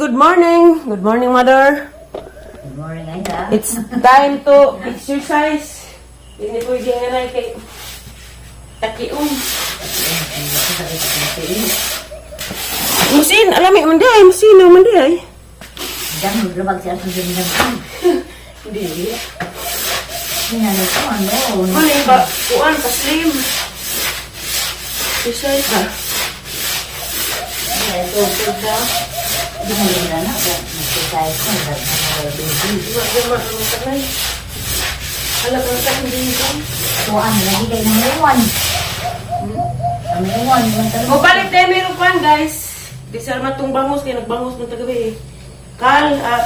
Good morning. Good morning, mother. Good morning, Aida. It's time to exercise. Hindi pwede nga na kay takiong. Musin, alam mo, man di ay. Musin, man di ay. Diyan, maglabag siya sa dinang. Hindi. Sinano ko, ano? Ano yung ba? Kuan, paslim. Exercise ha. Ito, ito ba? Hindi mo rin na. Nag-exercise ko. Nag-baby. Gama, ang kanay. Alam mo, sa hindi ko. Ito, ano, lagi kayo ng iwan. Ang iwan, yung talaga. Mupalit tayo meron pan, guys. Di sa naman itong bangus, kaya nagbangus ng tagabi eh. Kal, at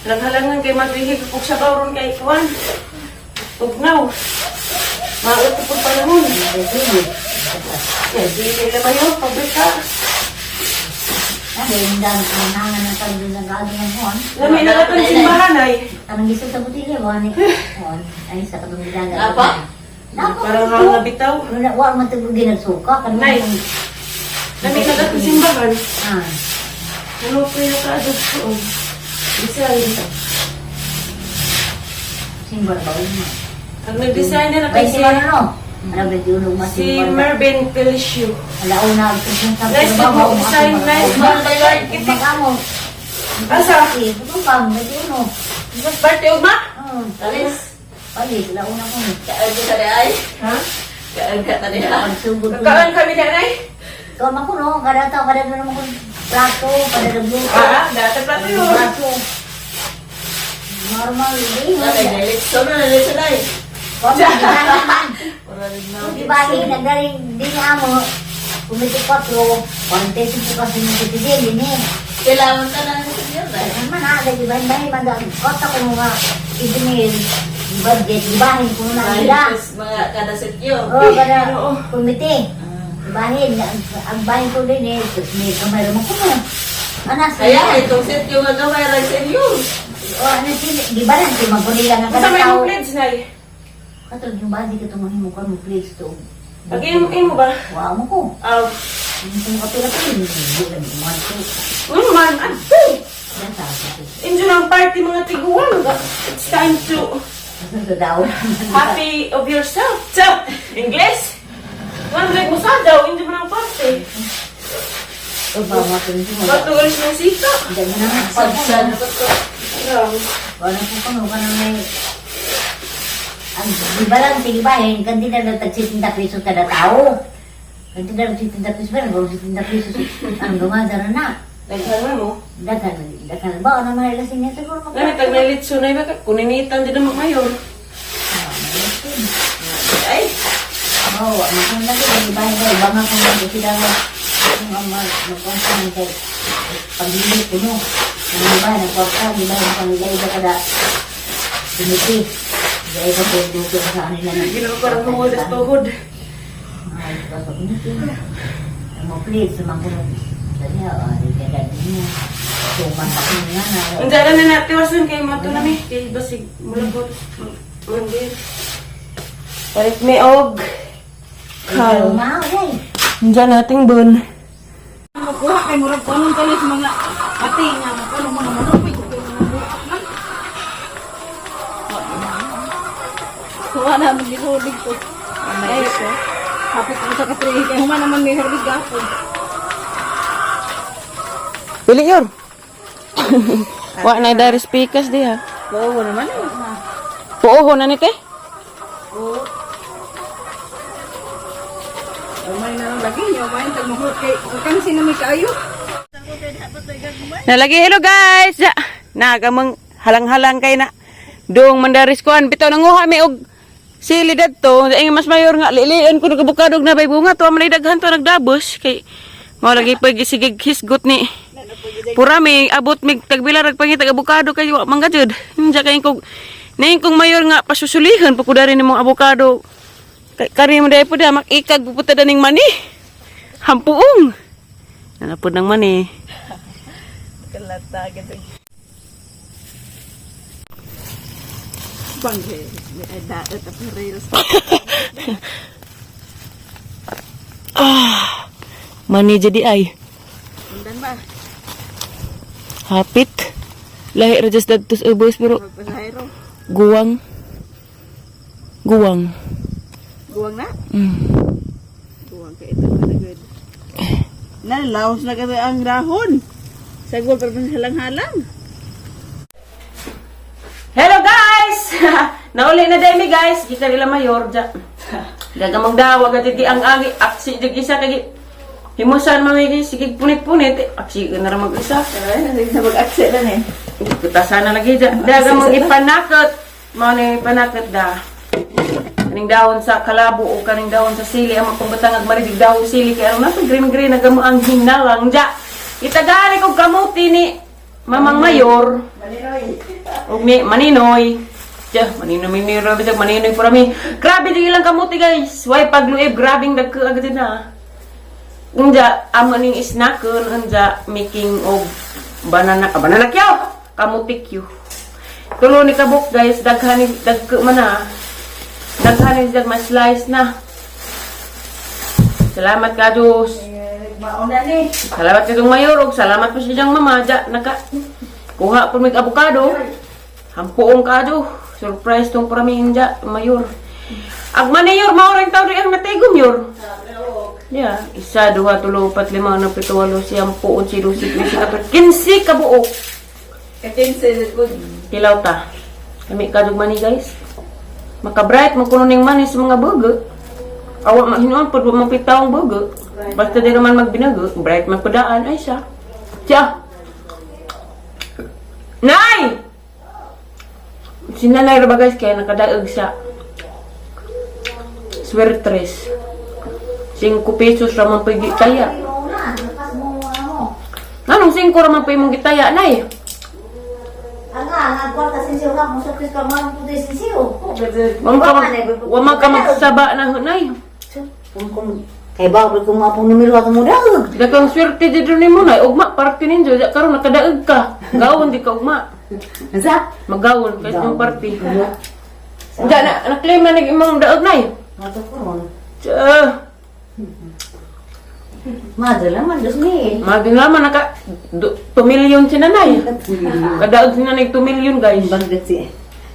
naghalangan kay Madrihig, kung sa ron kay Kuan. Tugnaw. Maot po panahon. Baby. Ya, di nila ba yun? Pabrika. Ano, yung dami ko nangan ng talo ng gagawin ng kuwan. Lami na katong simbahan ay. Anong gusto sa butilya, wani? Kuwan. Ay, sa katong bilaga. Napa? Napa. Parang nga nabitaw. Wala, wala man tagong ginagsuka. Nay. Lami na katong simbahan. Ah. Ano po yung kaadot ko? Design. Simbol ba yun? Ang nag-design na kay si, Ay, si ano? Alam ba, di ulo si masimbol. Mervin Felicio. Alauna, ang Nice to mo, design, nice ba? Architect. Magamo. Asa? Ito pang, di uno. Parte ugma? Oh, Alis. palis, alauna ko. Kaan ko sa ay. Ha? Kaan ka ta niya. Pagsugod ko. Nagkaan kami na ay. Ikaw man ko, no? Kada tao, kada naman ko plato, kada nagluto. Ah, dati plato yun. Plato. Normal, di. Wala kay Litson na litson ay. Kung gibahin, Wala rin na. kung gibahin, nagdaring di niya mo, 24, 45 kasi ng citizen, din eh. Kailangan ka na ng senyor ay. Ano man ha, dahil gibahin, bahin man dahil kota ko mga engineer, budget, gibahin ko na nila. Mga kada sityo. Oo, kada Oo. komite. Gibahin, ang bahin ko din eh, tapos may kamay mo ko na. Anas, Kaya itong sityo nga gamay ra sa inyo. O, ano sila, gibahin, si Magkunila nga Basta kada may tao. mo pledge na eh. Katulad yung basi ka itong mo ko, mo please to. Pag imo ba? Wow mo ko. Ah, Hindi ko makapila ko, hindi lang kumanto. ano man, ato. Yan sa akin. Enjoy ang party mga tiguan. It's time to Ito daw. happy of yourself. So, English? One like mo sa daw, enjoy mo ng party. Ito ba, mga tunto mo. Ba't tugalis ng sika? Hindi mo na Sabsan na to. Alam. Wala po kami, wala may. Ang gibalan, sige ba, eh, kandi na lang tag 70 pesos kada tao. Kandi na lang 70 pesos, pero kung 70 pesos, ang gumagana na. Daghan mo. Daghan, daghan ba, ano man lasing niya siguro. Lami, tag nilitso na iba ka. Kuninitan din naman mayor. Ay, Oo, oh, makang lagi, iba iba, iba nga kung ano sila nga, kung ang magkonsang kay paglilit ko no. Ang iba, nagkwarta, iba yung pamilya, iba kada kumiti. Iba iba ko yung dugo sa kanila. Ginawa parang hungod as tuhod. Ay, iba sa kumiti. Ang mo please, sumangkunod. Sabi niya, ay, kaya niya. Suman pa ko nga na. Ang dala na natiwasan kay mato na mi. Kay basig mula po. Mandir. Palit mi og. Kal. Mao, eh. Diyan nating bun. Makuha kay murag kunon kayo sa mga ate nga makuno mo naman uy ko mga buak man. Kuha na man gihulig ko. Ay, hapit ko sa katrihi kay human naman may herbig gapon. Pili yun. Wa na dari speakers di ha. Oo naman eh. Puoho na ni te. Oo. Umay na lang lagi niyo, umay tag mahurot kay kang sinami kaayo. Nalagi hello guys. Ja. Na kamang halang-halang kay na. Dong mandaris kuan bitaw nanguha mi og sili dadto. Ay mas mayor nga lilion ko nagabukadog na bay bunga to man daghan to nagdabos kay mao lagi pag gisigig hisgot ni. Pura mi abot mig tagbila rag pangitag abukado kay wa man gajud. Unsa kay kog ning kong mayor nga pasusulihan pa ko dari nimong abukado. Kay kani mo dai pud makikag pupunta daning mani. Hampuong. Nanapod ng mani. Bangge, may daot at rails. Ah, mani jadi ay. Undan ba? Hapit. Lahi ra just dadto sa ubos pero Magpasahero. guwang. Guwang. Guwang na? Mm. Guwang kay ito na good. Na, laos na kasi ang rahon. Sagol pero halang-halang. Hello guys! Nauli na dahil mi guys. Gikan ila mayor ja. Gagamang dawa gati di ang agi aksi jud isa kay himusan mami sige punit-punit eh, aksi ka na ra mag-isa. Ay, nasa na mag-akse na eh. Kutasan na lagi dyan. Daga mong ipanakot. Mao ni ipanakot da. Kaning dahon sa kalabo o kaning dahon sa sili. Ang magpambatang agmaridig dahon sili. Kaya aron nasa green green nagamo ang hinalang dya. Itagali kong kamuti ni Mamang Mayor. Maninoy. Og ni Maninoy. Diya, Maninoy, Maninoy, bisag Maninoy pura mi. Grabe di ilang kamuti guys. Way pagluib, grabing dagko agad na. Unja, amo ning snackon, unja making of banana, ah, banana kyo. Kamuti kyo. Tulo ni kabuk guys, daghan ni dagko man na. Daghan ni dag ma-slice na. Salamat ka Diyos. Mauna ni. Salamat kay Mayor ug salamat po sa iyang mama ja naka kuha po mig abukado. Hampuong kaado. Surprise tong praming ja mayor. Ag manayor mao rin taw ang natigom yor. Yeah, isa, duha, tulo, upat, lima, enam, pito, walo, siyam, puon, si, dusi, trisi, kator, 15 ka buok. Katinse, good. Hilaw ta. Kami kadug mani guys. Makabright mo kuno ning mani sa mga bugo. Awa man hinuon pod wa mapitawong bugo. Basta di naman magbinago, bright man padaan ay siya. Siya. Nay! Si nanay ra ba guys kaya nakadaog sa swertres. 5 pesos ra man pa'y gitaya. Anong 5 ra man pa'y mong gitaya, nay? Anga, ang kwarta sinsiyo ka, kung sukis ka man, puti sinsiyo. Wa man ka magsaba na nay. Kay ba, kung mapong numero ako mo daw. Daghang swerte dito nimo nay, ugma parte ninyo, ja karon nakadaog ka. Gawon di ka ugma. Sa? Magawon kahit yung parte. Ja na na-claim na nig imong daog nay. Mato ko ron. Tsa, Madre lang, Diyos ni. Maging laman naka 2 million si nanay. Kadaog si nanay 2 million guys. Banggat si.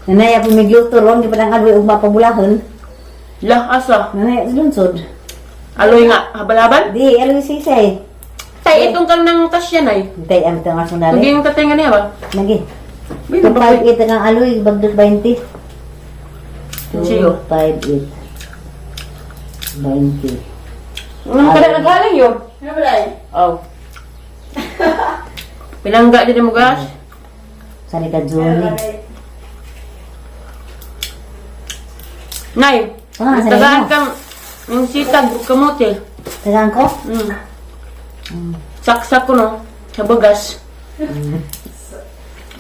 Nanay, ako migluto ron, di pa lang adwe ugma pabulahon. Lah asa. Nanay, lunsod. Aloy nga habal-habal. Di, aloy sisay. Tay itong kang nang tasya nay. Hintay, ang itong asong dali. Hindi yung tatay nga niya ba? Lagi. May nabakay. 258 ang aloy, bagdot 20. Siyo. 258. 20. Nang kada naghalang yun. Ano ba dahil? Oh. Pinangga din mo guys. Sali ka, Johnny. Nay, Ah, sa tagaan inyo. kang yung sitag kamote. Tagaan ko? Saksak ko no, sa bagas.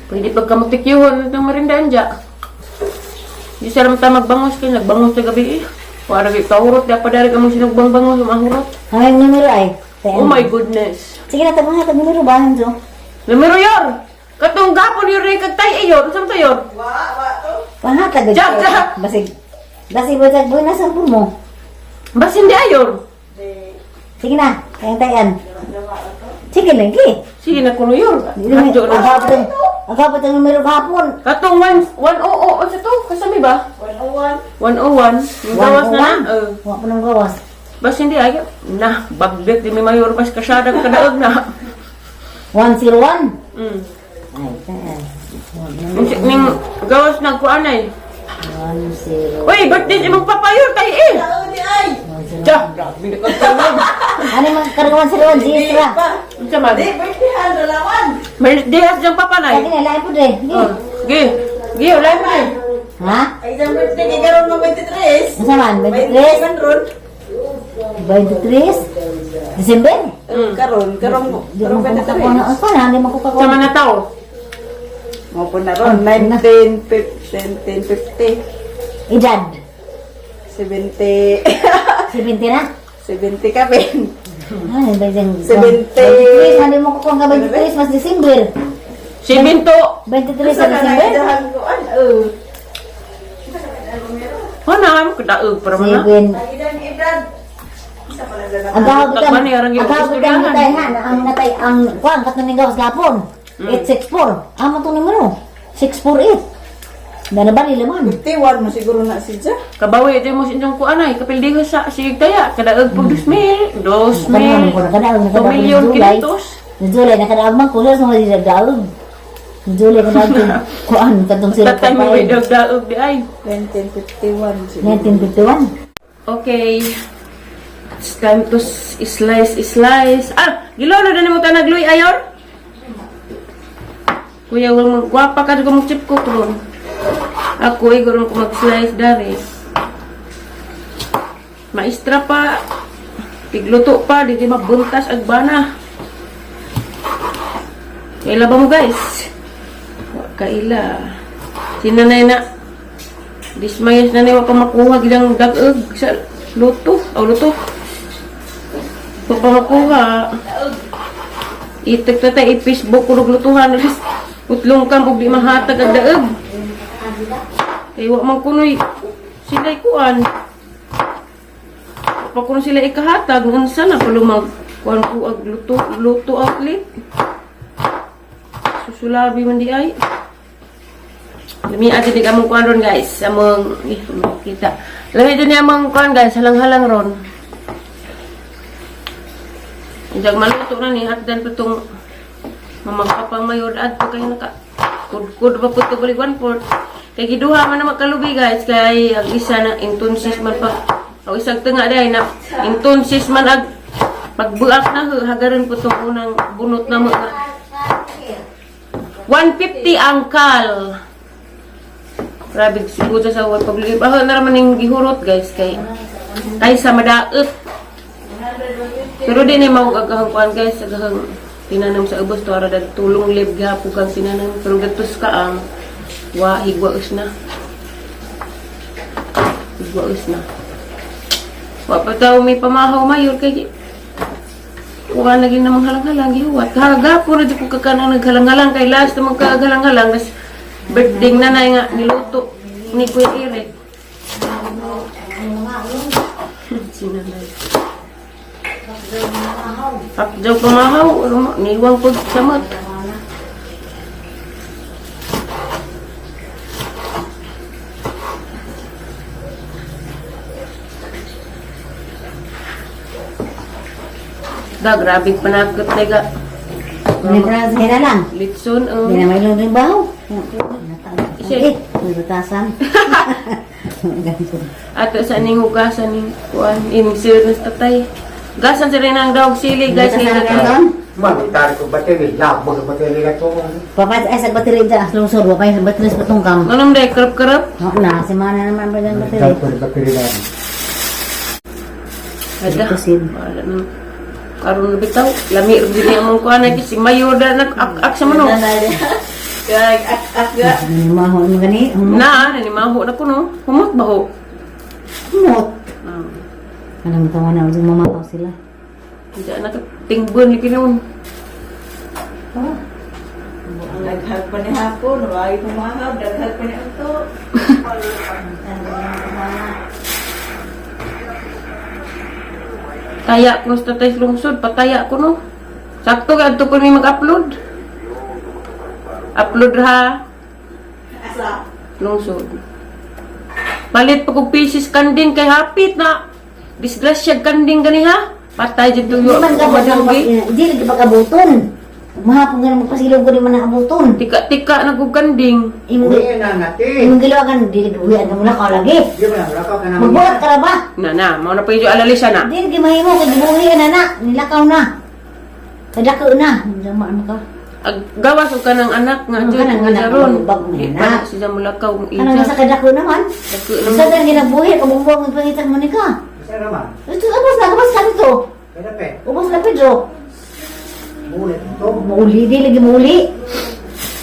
Pwede pag kamutik yun, itong merindaan dya. Di sa ramta magbangos kayo, nagbangos sa gabi eh. Para kay kahurot, dapat dari kamong sinugbang bangos, mahurot. Ang numero ay. Oh my goodness. Sige na, tama nga, numero ba, Hanjo? Numero yor! Katong gapon yor rin kagtay eh yor, saan to yor? Wa, wa to. Pangatag. Jack, Jack! Basig. Basig, basig, boy, nasa po mo. Bas hindi ayor. Sige na, kayang tayan. Sige lang, ki. Sige na kuno yor. Hadyo na. Agapot ang numero kahapon. Katong 1, 1, oo, oh, sa to, kasami ba? 101. 101. Yung gawas na na. Oh. Wa pa nang gawas. Bas hindi ay na baglet di mi mayor bas kasyadang kadaog na. 101. Ay, tayan. Ning gawas nagkuan ay. 10. Uy, birthday si mong papayor tay eh. Tao ni ay. Ja, grabe na kagtawag. Ano man karga 101 zero. Pa. Unsa man? Di, birthday han, dalawan. Birthday has jang papanay. Lagi na lain po de. Oh, sige. Sige, wala mo eh. Ha? Ay, isang birthday kay karon mo 23. Unsa man? 23? man ron. 23? December? Karon, karon mo. Di Karon mo ko makakuha na. 23. Asa na? Hindi mo ko Sa mga tao. Mo po na ron. 19, 15, 10, 50, Edad. 70. 70 na? 70 ka, Ben. Ano ba yung 70. 23, hindi mo kukuha ka 23 mas December. Si Binto. 23 sa December? Naidahan ko, an, oh. Ano, mo kadaog para mga. 7. Ang idang edad. Isa pala dalawa. Ang gahog Takman ni, arang yung ang gahog istoryahan. natay ha, na ang natay ang kuan katong ning gawas gapon. 864. Amo tong numero. 648. Dana ba nila man? 51 mo siguro na siya. Kabawi ito mo sa inyong kuan ay kapildiho sa sige kaya kadaog pag 2,000, 2,000. Kanang ko nakadaog nakadaog Milyon July. kinitos. Ni July nakadaog man ko sa mga nagdaog. Ni July nakadaog ko kuan kadtong sila Tatay mo may daog di ay. 1951 siguro. 1951. Okay. It's time to slice, slice. Ah, gilolo na nimo tanag luy ayor. Kuya, wala mo gwapa ka ko chip ko ron. Ako igor ko mag-slice dari. Maestra pa. Pigluto pa, di di mabuntas ag bana. Kaila ba mo guys? Wa kaila. Sinanay na. Dismayas na niwa pa makuha gilang dag-ag sa luto. O luto. Wa pa makuha. Itik ta tay i-Facebook ko og lutuhan. Utlong kam og di mahatag ang daog. Kay wa man kunoy sila'y kuan. Wa pa kuno sila ikahatag unsa na palumag kuan ko ag luto luto outlet. Susulabi man di ay. Lami ate di kamong kuan ron guys, among eh, kita. Lami din niya among kuan guys, halang-halang ron. Ijag maluto na ni hatdan pa tong mamagpapang mayor adto kay naka kudkud pa po to balik 1/4. Kay giduha man na magkalubi guys kay ang isa na intunsis man pa o isang tunga day na intunsis man ag pagbuak na hagaran po tong unang bunot na mo nga. 150 angkal. Grabe siguro sa uwan paglibot. Ah, na raman yung gihurot guys kay kaysa madaot. Pero di na mao agahang kuan guys, agahang tinanam sa ubos to ara dag tulong lib gihapon kang tinanam pero gatos ka ang wa higwa us na. Higwa us na. Wa pa taw may pamahaw mayor kay wa lagi namang halang-halang gihuwat. Kagapon na di ko kakanang naghalang-halang kay last na magkagalang-halang nas birthday na na nga niluto ni Kuya Eric. Sinanay. Pakjaw pamahaw, ano mo, niwang pag samot. Da, grabe panakot na ga. May pra sa lang. Litson, Di na may ilong rin baho. Siya. Eh, may batasan. Ganito. Ato sa ning hugasan ning kuan insir na sa tatay. Gasan sila ng dog sili guys. Batasan Kay na ron. Malitar ko bateri, labog ang bateri na to. Papay ay sa battery dyan, as lungsod, wapay sa battery sa patungkam. Anong day kerap-kerap? Oo na, si mana naman pa dyan battery. Malitar ko ng bateri na. Ada. Dito, Sid. Wala nang karon na bitaw. Lami ra gyud niya among kuan ay si mayor da nag ak sa manok. Kaya ak-ak ga. Maho mo gani, humot. Na, nanimaho na ko no. Humot ba ho? Humot. Ah. Alam mo tawa na, usong mamataw sila. Diyan na tingbon ni kinon. Oh. Daghag pa ni hapon, wag pumahab, daghag pa ni unto. Taya ko sa tatay sa lungsod, pataya ko no. Sakto kay adto ko ni mag-upload. Upload ha. Asa? Lungsod. Palit pa kog pieces kanding kay hapit na. Disgrasya kanding gani ha. Patay jud Di tuyo. man ka ba Madunggi. di lagi pag-abuton. Mahapon ka na magpasilong ko di man ang abuton. Tika-tika na kog kanding. Imong Uwi na nati. imong gilawagan, di lagi buhian ka muna ka lagi. Di ba na, lakaw ka na. Magbuhat ka na ba? Na na, mao na pa yung alalisa na. Di lagi mahimo kay gibuhian na na, nilakaw na. Kadako na, jamaan ka. Ag gawas og kanang anak nga Ano jud kanang anak, karon. bagong Di anak. pa siya mulakaw mo Ano ija. nasa kadako naman? Dako naman. Sa dan ginabuhi, kabubuang ang pangitan mo ni ka. Isa naman. Ito, ubos na, ubos ka dito. Kaya pe, Ubos na, Pedro. bulit ito. Mauli, di lagi mauli.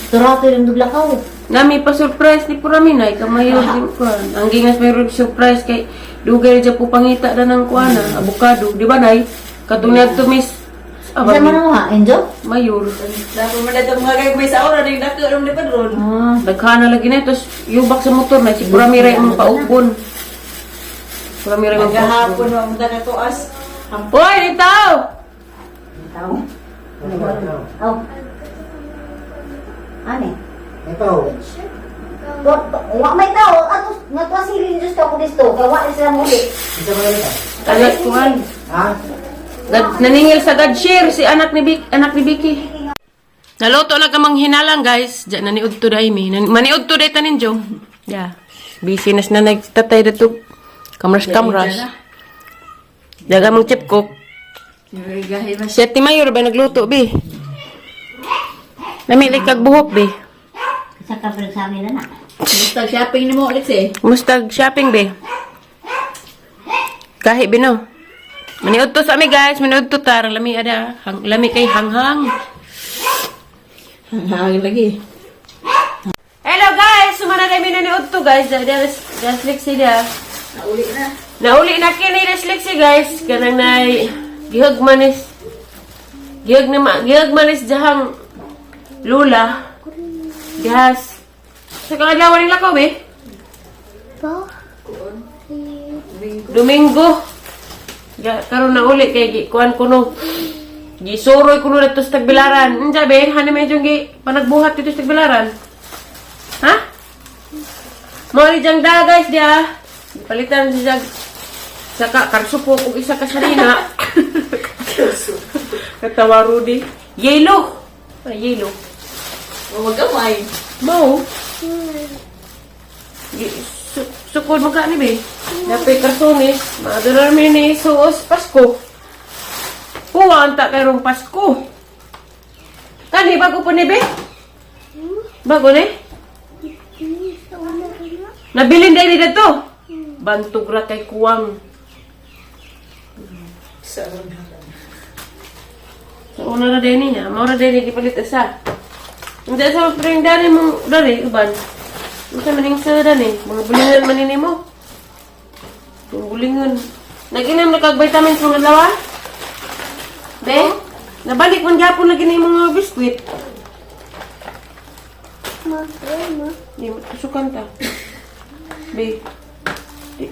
Turato yung duglakaw. Nami pa surprise ni Puraminay kamayo din kuan. Ang gingas may surprise kay dugay ra po pangita na ng kuan na abukado, di ba nay? Katong niadto miss Isa mo na mo ha, Enjo? mayor. Dapat man dato mga kay may sa ora ning dako rom ni padron. Ah, Daghana lagi na tapos yubak sa motor na si Puramiray ang paupon. Puramiray ang Gahapon paupon. wa mo ka tuas. Hoy, itaw! tao. Oh. Ani. May tao. Wa may tao ato nga tuwa sili ni Diyos ka Kristo kay wa sila muli. Isa ba ito? Anak kuan. Ha? Gad, naningil sa Godshare si anak ni Vicky. Naluto na kamang hinalang, guys. Diyan naniud to dai mi. Maniud to dai tanin jo. Yeah. Busy na na nagtatay dato. Kamras kamras. Daga mong chip cook. Siya ti mayor ba nagluto bi? Namili kag buhok bi. Sa kapre sa amin na na. Basta shopping ni mo ulit eh. Mustag shopping be. Kahi bi no. Maniud to sa ami guys, maniud to tar lami ada. Hang, lami kay hanghang. Hangin lagi. Hello guys, sumana kami na ni Udto guys. Das Lexi da. Nauli na. Nauli na kini das Lexi guys. Kanang nay gihag manis. Gihag na ma, gihag manis jahang lula. Gihas. Sa kaadlaw ning lakaw be. Domingo. Ya, karon na uli kay gi kuan kuno. Gisuroy kuno dito sa Tagbilaran. Unsa be? Hani medyo gi panagbuhat dito sa Tagbilaran. Ha? Mo ni jang da guys dia. Palitan si jag saka karsupo ug isa ka sarina. Katawa Rudy. Yellow. Ah, yellow. Huwag gamay. Mo. Sukod mo ka ni be. Dapay karsonis, maadurar mi ni suos Pasko. Puwa anta karong Pasko. Kani bago po ni be? Bago ni? Nabilin dahil dito. Bantog ra kay kuwang. Sa una. Sa una ra din niya, mao ra din gipalit isa. Hindi sa pring dani mo dali uban. Unsa man ning sa dani, mga bulingan man nini mo. Mga bulingan. Nag-inom na kag vitamins mga dalawa? Be? Nabalik man gyapon lagi ni mga biskwit. Di mo tusukan ta. Be. Di.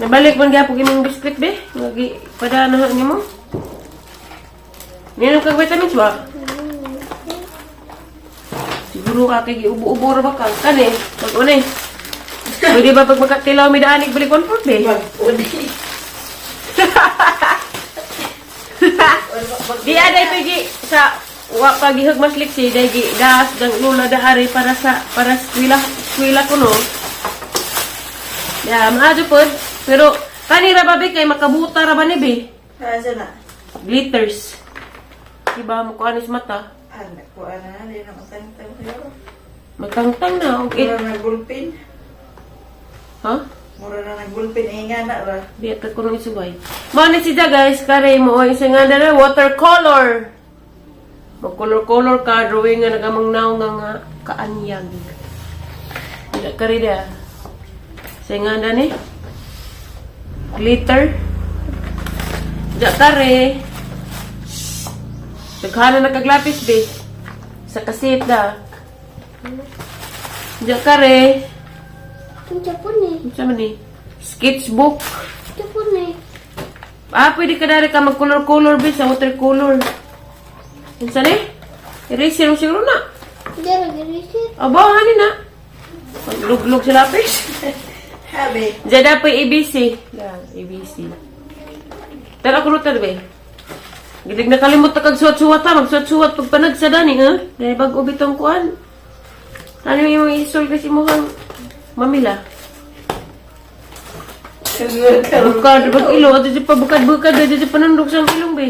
Nabalik man gyapon imong biskwit be. Lagi padana nimo. Ninom kag vitamins ba? Siguro ka kay giubo-ubo ra ba ka? Kani, pag unay. Pwede ba pag makatilaw may daanig balik one fourth be? Di aday pigi sa wa pa gihag mas liksi day gi gas dang lula daari para sa eskwela eskwela ko no. Ya, maadyo pod. Pero kani ra ba be kay makabuta ra ba ni be? Asa na? Glitters. Diba mo kuanis mata? Ah, nakuha na. Hindi na matangtang sa'yo. Magtangtang na og it. Mura na gulpin. Ha? Mura na nagulpin. Eh nga na ra. Di at ko nang isugay. Mao ni siya guys, kare mo oy isa nga dala watercolor. Mag-color-color ka drawing nga nagamang naong nga nga kaanyag. Dila kare dia. Sa nga ni. Glitter. Diya kare. Daghana na kaglapis be. Sa kasit da. Diya kare. Unsa man ni? Sketchbook. Ah, pwede ka dari ka mag-color-color be sa watercolor. Unsa ni? Eraser mo siguro na. Aba, hani na. Pagluglog sa lapis. Habi. Diyan na po ABC. Yeah, ABC. Tara ko rutan be. Gilig na kalimot na kag suwat-suwat ha. Magsuwat-suwat pag panagsa dani, ha? Dahil bago bitong kuan. Ano yung mga isol kasi mukhang mamila. Bukad, bag ilo. Ato siya pa bukad, bukad. Ato siya panundok sa ilong, be.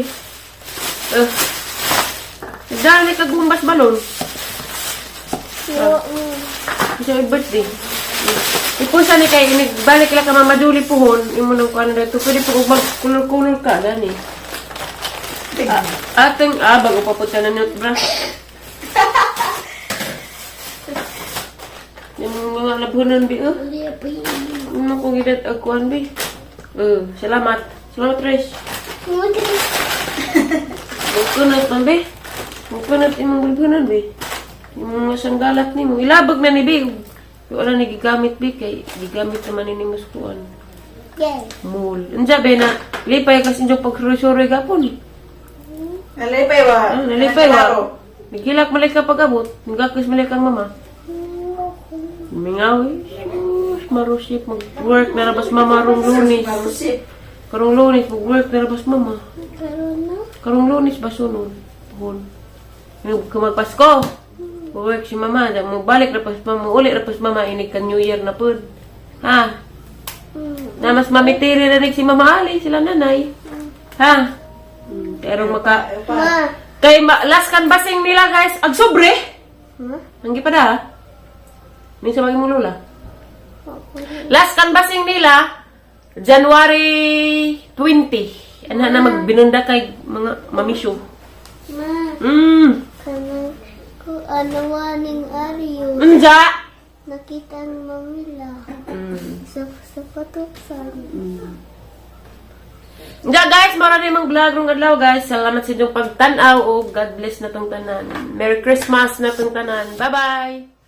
Dali kag gumbas balon. Sa birthday. Ipusa ni kay balik lang ka Mama Julie puhon, imo nang kuan dito. Pwede po kung mag-kulor-kulor ka gani. Ah, ateng ah bago pa po tanan nyo brush. Yung mga labhunon bi oh. Ano kung gidat og kuan bi. Eh, salamat. Salamat Trish. Bukunot man bi. Bukunot imong bulbunon bi. Imong mga sanggalat nimo ilabag na ni bi. Wala ni gigamit bi kay gigamit naman ni nimo sa kuan. Mall. Unsa be na lipay kasi yung pagsuroy-suroy gapon. Nalipay ba? Ah, nalipay wa. Naghilak malay ka pag-abot. Nagakis malay kang mama. Mingaw eh. Sus, marusip. Mag-work na rabas mama rong Lunes. Karong Lunes, mag-work na rabas mama. Karong Lunes ba sunod? Puhon. Yung magpasko. Work si mama. Magbalik na pas mama. Uli na pas mama. Inig ka New Year na pud. Ha? Na mas mamitiri na rin si Mama Ali, sila nanay. Ha? Pero maka... Kay ma, last canvassing nila guys, ag sobre. Ang pa da. Minsan maging mo lola. Last canvassing nila January 20. Ana na magbinunda kay mga mamisyo. Ma, kanang ko ano waning aryo. Unja. Nakita ang mamila. Sa patuksan. Unja guys, mara na yung mga vlog rong adlaw guys. Salamat sa inyong pagtan-aw o God bless na tong tanan. Merry Christmas na tong tanan. Bye-bye.